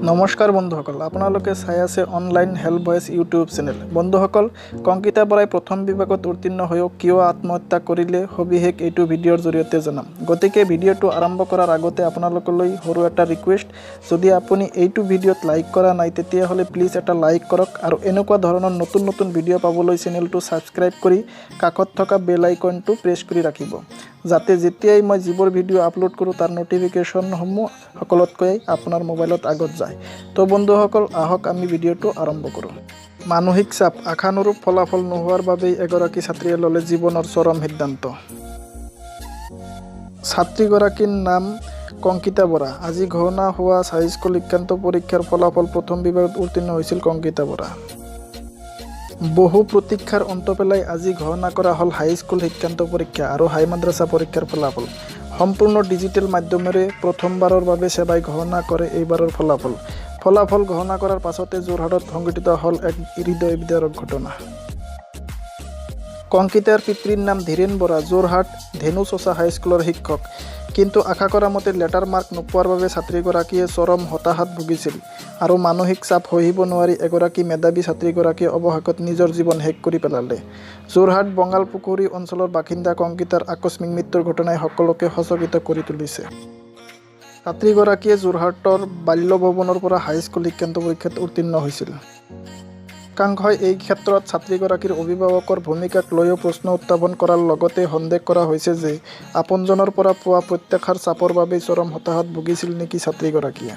নমস্কাৰ বন্ধুসকল, আপোনালোকে চাই আছে online help voice YouTube channel. বন্ধুসকল, কংকিতা বৰাই প্ৰথম বিভাগত উত্তীৰ্ণ হৈও কিয় আত্মহত্যা কৰিলে, সবিশেষ এইটো ভিডিঅ'ৰ জৰিয়তে জনাম। গতিকে ভিডিঅ'টো আৰম্ভ কৰাৰ আগতে আপোনালোকলৈ সৰু এটা ৰিকুৱেষ্ট, যদি আপুনি এইটো ভিডিঅ'ত লাইক কৰা নাই, তেতিয়াহ'লে প্লিজ এটা লাইক কৰক আৰু এনেকুৱা ধৰণৰ নতুন নতুন ভিডিঅ' পাবলৈ চেনেলটো ছাবস্ক্ৰাইব কৰি কাষত থকা বেল আইকনটো প্ৰেছ কৰি ৰাখিব, যাতে যেতিয়াই মই যিবোৰ ভিডিঅ' আপলোড কৰোঁ, তাৰ ন'টিফিকেশ্যনসমূহ সকলোতকৈ আপোনাৰ মোবাইলত আগত যায়। তো বন্ধুসকল, আহক আমি ভিডিঅ'টো আৰম্ভ কৰোঁ। মানসিক চাপ, আশানুৰূপ ফলাফল নোহোৱাৰ বাবেই এগৰাকী ছাত্ৰীয়ে ল'লে জীৱনৰ চৰম সিদ্ধান্ত। ছাত্ৰীগৰাকীৰ নাম কংকিতা বৰা। আজি ঘোষণা হোৱা হাইস্কুল শিক্ষান্ত পৰীক্ষাৰ ফলাফল প্ৰথম বিভাগত উত্তীৰ্ণ হৈছিল কংকিতা বৰা। বহু প্ৰতীক্ষাৰ অন্ত পেলাই আজি ঘোষণা কৰা হ'ল হাইস্কুল শিক্ষান্ত পৰীক্ষা আৰু হাই মাদ্ৰাছা পৰীক্ষাৰ ফলাফল। সম্পূৰ্ণ ডিজিটেল মাধ্যমেৰে প্ৰথমবাৰৰ বাবে ছেবাই ঘোষণা কৰে এইবাৰৰ ফলাফল। ফলাফল ঘোষণা কৰাৰ পাছতে যোৰহাটত সংঘটিত হ'ল এক হৃদয় বিদাৰক ঘটনা। কংকিতাৰ পিতৃৰ নাম ধীৰেণ বৰা, যোৰহাট ধেনুচচা হাইস্কুলৰ শিক্ষক। কিন্তু আশা কৰা মতে লেটাৰ মাৰ্ক নোপোৱাৰ বাবে ছাত্ৰীগৰাকীয়ে চৰম হতাশাত ভুগিছিল আৰু মানসিক চাপ সহিব নোৱাৰি এগৰাকী মেধাৱী ছাত্ৰীগৰাকীয়ে অৱশেষত নিজৰ জীৱন শেষ কৰি পেলালে। যোৰহাট বঙালপুখুৰী অঞ্চলৰ বাসিন্দা কংকিতাৰ আকস্মিক মৃত্যুৰ ঘটনাই সকলোকে সচকিত কৰি তুলিছে। ছাত্ৰীগৰাকীয়ে যোৰহাটৰ বাল্য ভৱনৰ পৰা হাইস্কুল শিক্ষান্ত পৰীক্ষাত উত্তীৰ্ণ হৈছিল। একাংশই এই ক্ষেত্ৰত ছাত্ৰীগৰাকীৰ অভিভাৱকৰ ভূমিকাক লৈও প্ৰশ্ন উত্থাপন কৰাৰ লগতে সন্দেহ কৰা হৈছে যে আপোনজনৰ পৰা পোৱা প্ৰত্যাশাৰ চাপৰ বাবেই চৰম হতাশাত ভুগিছিল নেকি ছাত্ৰীগৰাকীয়ে।